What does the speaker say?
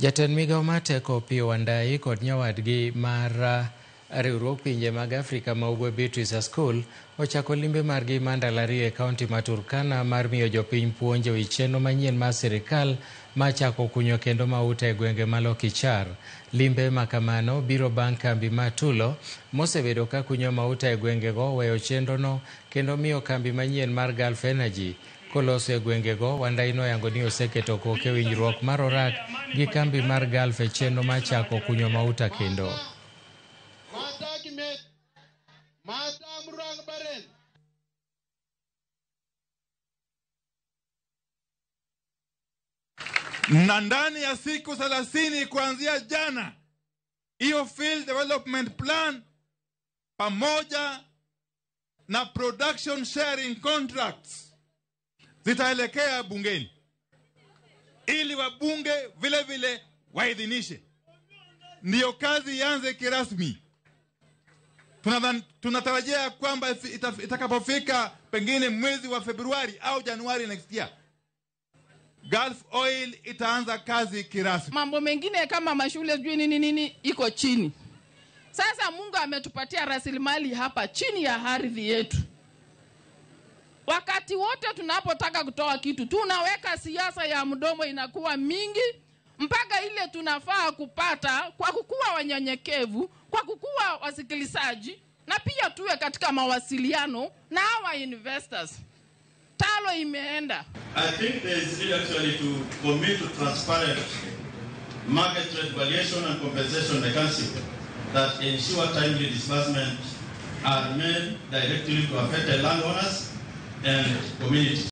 Jatend migao mar teko Opiyo Wandayi kod nyawadgi mar riwruog pinje mag Afrika ma Ugwe Beatrice Askul ochako limbe margi mar ndalo ariyo e kaunti ma Turkana mar miyo jopiny puonj ewi chenro manyien mar sirikal mar chako kunyo kendo mauta e gwenge ma Lokichar. Limbe ma kamano biro bang' kambi ma Tullow mosebedo ka kunyo mauta e gwengego weyo chenrono kendo miyo kambi manyien mar Gulf Energy. Koloso e gwengego, Wandayi noyango ni oseketo koke winjruok mar orak gi kambi mar Gulf e chenro mar chako kunyo mauta kendo. Na ndani ya siku 30 kuanzia jana, hiyo field development plan pamoja na production sharing contracts zitaelekea bungeni ili wabunge vile vile waidhinishe, ndiyo kazi ianze kirasmi. Tunatarajia kwamba itakapofika pengine mwezi wa Februari au Januari next year, Gulf Oil itaanza kazi kirasmi. Mambo mengine kama mashule sijui nini nini iko chini. Sasa Mungu ametupatia rasilimali hapa chini ya ardhi yetu. Wakati wote tunapotaka kutoa kitu, tunaweka siasa ya mdomo inakuwa mingi mpaka ile tunafaa kupata kwa kukuwa wanyenyekevu, kwa kukuwa wasikilizaji, na pia tuwe katika mawasiliano na hawa investors. Talo imeenda. I think there is need actually to commit to transparent market rate valuation and compensation mechanism that ensure timely disbursement are made directly to affected landowners and communities.